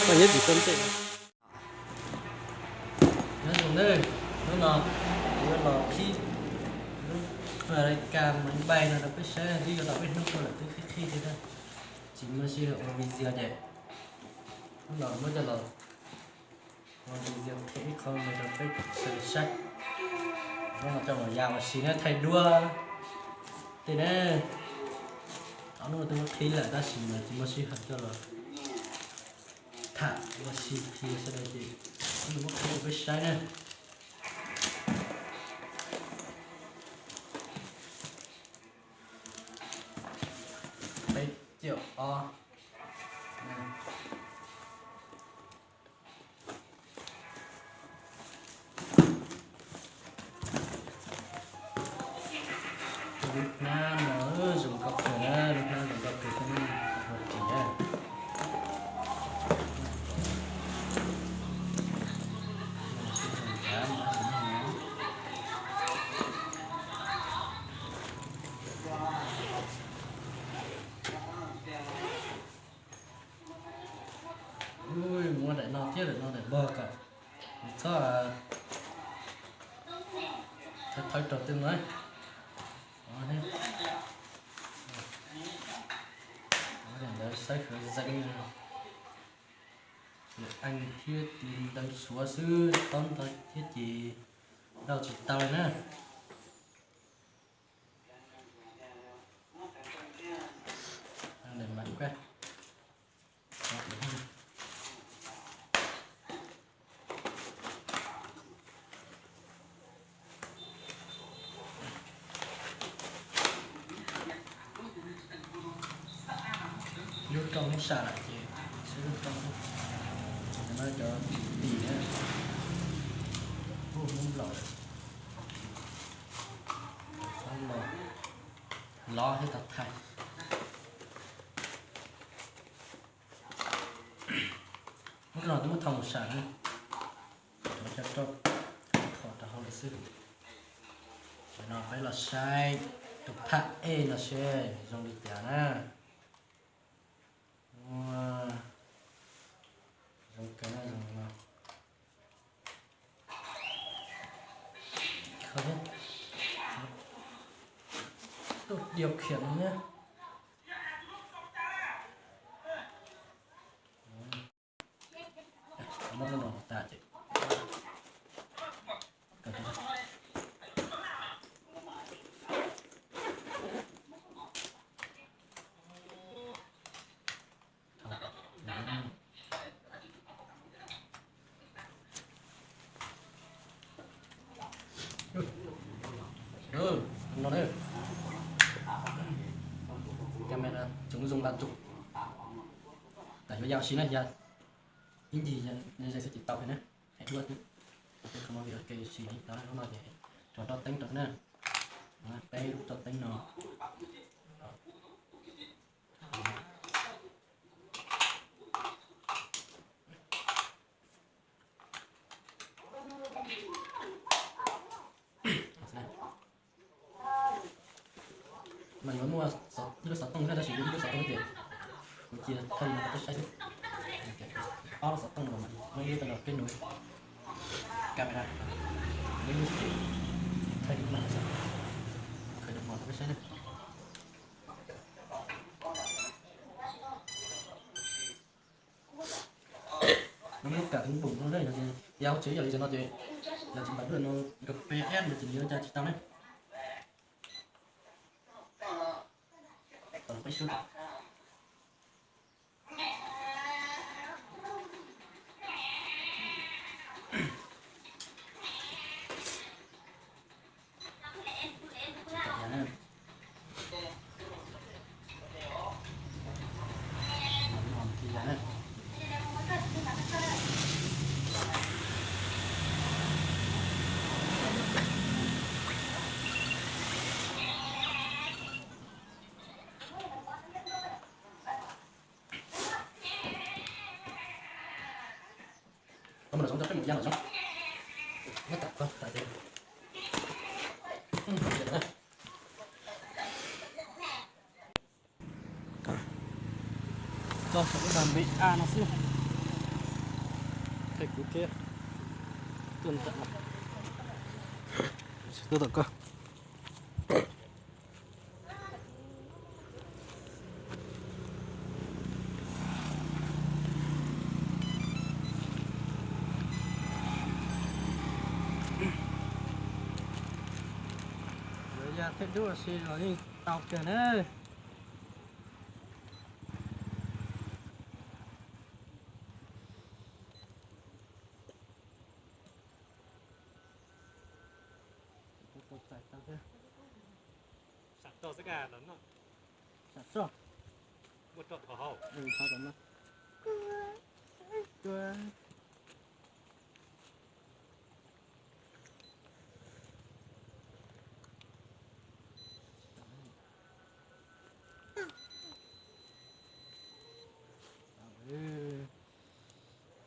Koj nyob tim toj ntej. Nyob zoo nawb, hnub no yuav los qhib lub lais kas Maiv Npaig no rau peb saib, twb yuav tau peb hnub tuaj lawm twb qhib qhib thiab na. Tsis muaj sij hawm ua video ces hnub no muab coj los ua video qhia ib qho me rau peb sawv daws saib. Hnub no coj los ya ua si na, thaij duab tej na. Ob hnub no twb muab qhib lawm tab sis mas tsis muaj sij hawm coj los tham ua si qhia sawv daws ces hnub no muab qhib rau peb saib na. Peb caug ob. Lub hnab no zoo nkauj kawg na, lub hnab zoo nkauj kawg thiab ua ris na. Ui, muab daim no thiab daim no daim npog kom txhob thawb thawb rau twg na. Ntawd saib khwv zeeg, lwm eej thiab tis ntawv suav xwb, tob ntawv thiab ces rau tsis tau li na. Lub rooj muab sam lawm ces seb lub rooj, no cov tim tim na, hu Hmoob Nplaum lawm, lov thiab tau thaij. Hnub no twb muab thau mus sam na, cov rau thom rau hauv lawm xwb. Tam no peb los saib tus phaj ej no seb zoo li cas na. Zoo kawg na, zoo no. Kho thiab. Tus điều khiển no nhé. Muab lub no tas ces Camera chống rung lạm dụng. Tam yuav yau si na, yau ib ncig yau xwb ces tau na. Hais duab xwb. Không có việc ok, xì tau na, lub no ces tso rau teeb rau na. Peb lub rau teeb no. Mas yuav muaj ib lub xov tooj thiab, tab sis ib lub xov tooj ces kuv cia thaij li no rau peb saib xwb. Ob lub xov tooj no mas muaj ib lub rau kev nub camera, muaj ib lub ces thaij li no, khawv dev mos rau peb saib na. Lub kam tub npum no, yog hauv tsev yog li no ces yog tsis npam duaj no, nrog peb app no ces nws yuav ua cas tsis tau ne. Tso saum lub npe A no xwb. Qhia kuv thiab. Tuaj ntawm no. Tuaj tom koj. Yuav ya peb dub si los yeej tau kawg na. Sam roj xwb ka los noj. Sam roj. Muaj roj thov hau. Thov tom no.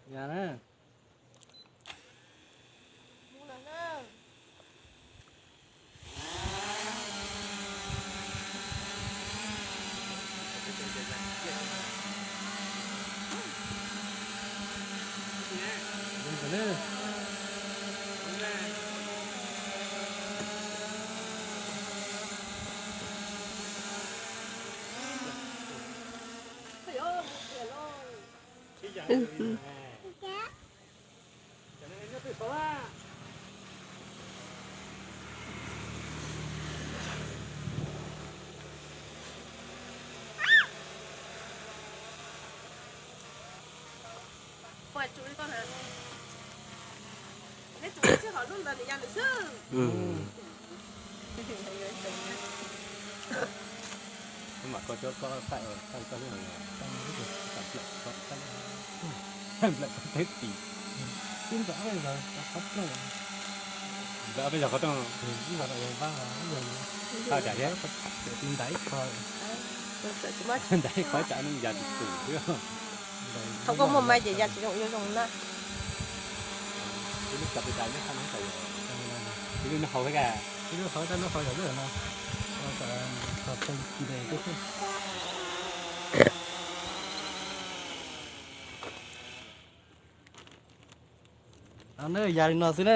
Ya na. Mam koj cov koj taim taim koj lub hauv, nplawm koj teb tis. Nplawm peb zog qhov rooj. Qhov cas thiab? Ntais ib qho, ntais ib qho ya tsis tus xwb. Thaum koj muaj mas ces ya tsis zoo yuav zoo na. Ib lub cov pes das nyob qhov no, ib lub nyob hauv thiab ka. Ib lub hauv, ib lub hauv yog lub no. Yog li no xwb na.